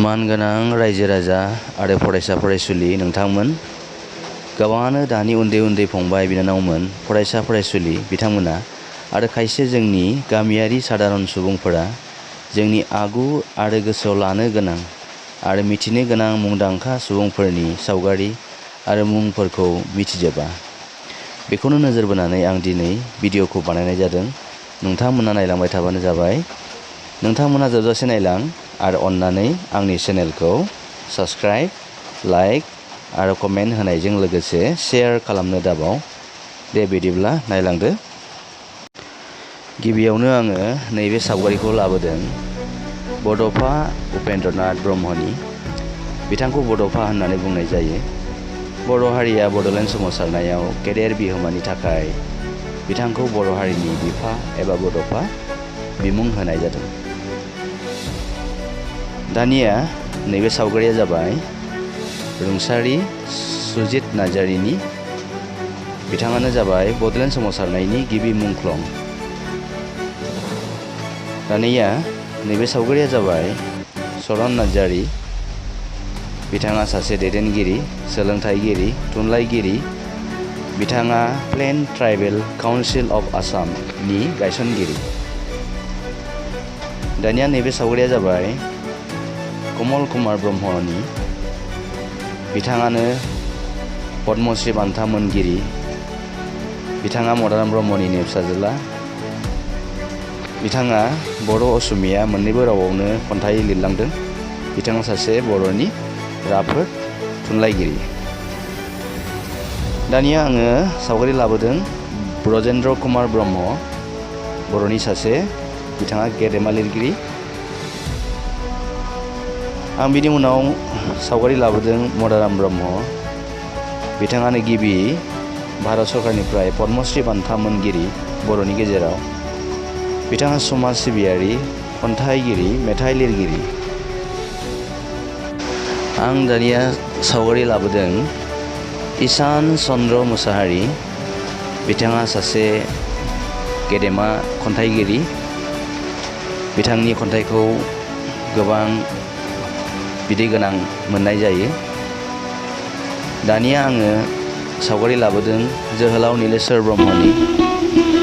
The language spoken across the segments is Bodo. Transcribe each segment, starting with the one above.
मानगोनां रायजो राजा आरो फरायसा फरायसुलि नोंथांमोन, गोबाङानो दानि उन्दै उन्दै फंबाय बिनानावमोन, फरायसा फरायसुलि बिथांमोना आरो खायसे जोंनि गामियारि सादारन सुबुंफोरा जोंनि आगु आरो गोसोआव लानो गोनां आरो मिथिनो गोनां मुंदांखा सुबुंफोरनि सावगारि आरो मुंफोरखौ मिथिजोबा। बेखौनो नोजोर बोनानै आं दिनै भिडिअखौ बानायनाय जादों। नोंथांमोना नायलांबाय थाबानो जाबाय। नोंथांमोना जोबजासे नायलां आरो अन्नानै आंनि चेनेलखौ साबस्क्राइब, लाइक आरो कमेन्ट होनायजों लोगोसे शेयार खालामनो दाबाव। दे बिदिब्ला नायलांदो। गिबियावनो आङो नैबे सावगारिखौ लाबोदों बड'फा उपेन्द्रनाथ ब्रह्मनि। बिथांखौ बड'फा होननानै बुंनाय जायो। बर' हारिया बड'लेण्ड सोमावसारनायाव गेदेर बिहोमानि थाखाय बिथांखौ बर' हारिनि बिफा एबा बड'फा बिमुं होनाय जादों। दानिया नैबे सावगारिया जाबाय रुंसारि सुजित नार्जारिनि। बिथाङानो जाबाय बड'लेण्ड सोमावसारनायनि गिबि मुंख्लं। दानिया नैबे सावगारिया जाबाय चरन नार्जारि। बिथाङा सासे दैदेनगिरि, सोलोंथाइगिरि, थुनलाइगिरि। बिथाङा प्लेन ट्राइबेल काउन्सिल अफ आसामनि गायसनगिरि। दानिया नैबे सावगारिया जाबाय कमल कुमार ब्रह्मनि। बिथाङानो पद्मश्री बान्था मोनगिरि। बिथाङा मदाराम ब्रह्मनिनो फिसाज्ला। बिथाङा बर' असमिया मोन्नैबो रावावनो खन्थाइ लिरलांदों। बिथाङा सासे बर'नि राफोद थुनलाइगिरि। दानिया आङो सावगारि लाबोदों ब्रजेन्द्र कुमार ब्रह्म, बर'नि सासे बिथाङा गेदेमा लिरगिरि। आं बिनि उनाव सावगारि लाबोदों मदाराम ब्रह्म। बिथाङानो गिबि भारत सरकारनिफ्राय पद्मश्री बान्था मोनगिरि बर'नि गेजेराव। बिथाङा समाज सिबियारि, खन्थाइगिरि, मेथाइ लिरगिरि। आं दानिया सावगारि लाबोदों ईसान चन्द्र मुसाहारि। बिथाङा सासे गेदेमा खन्थाइगिरि। बिथांनि खन्थाइखौ गोबां बिदै गोनां मोननाय जायो। दानिया आङो सावगारि लाबोदों जोहोलाव नीलेश्वर ब्रह्मनि।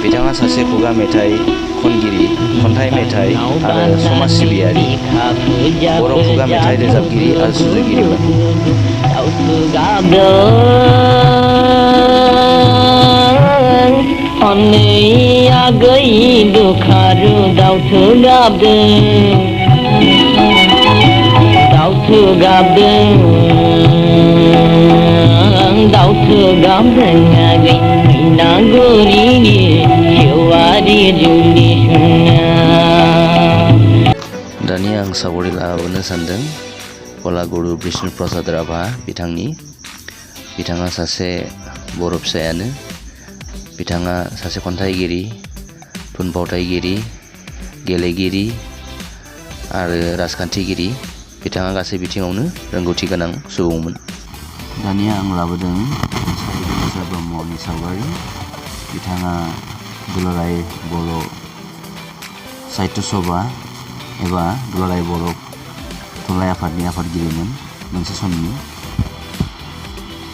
बिथाङा सासे खुगा मेथाइ खनगिरि, खन्थाइ मेथाइ आरो समाज सिबियारि, बर' खुगा मेथाइ रोजाबगिरि आरो सुजुगिरिमोन। दानिया आं सावगारि लाबोनो सानदों कलागुरु बिष्णु प्रसाद राभा बिथांनि। बिथाङा सासे बर' फिसायानो। बिथाङा सासे खन्थाइगिरि, थुनफावथाइगिरि, गेलेगिरि आरो राजखान्थिगिरि। बिथाङा गासै बिथिङावनो रोंगौथि गोनां सुबुंमोन। दानिया आं लाबोदों रुंसारि नीलेश्वर ब्रह्मनि सावगारि। बिथाङा दुलाराय बर' साहित्य सभा एबा दुलाराय बर' थुनलाइ आफादनि आफादगिरिमोन मोनसे समनि।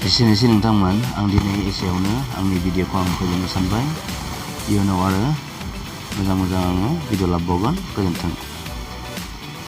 एसेनोसै नोंथांमोन, आं दिनै एसेयावनो आंनि भिडिअखौ आं फोजोबनो सानबाय। इयुनाव आरो मोजां आङो भिडिअ लाबोबावगोन। गोजोन्थों।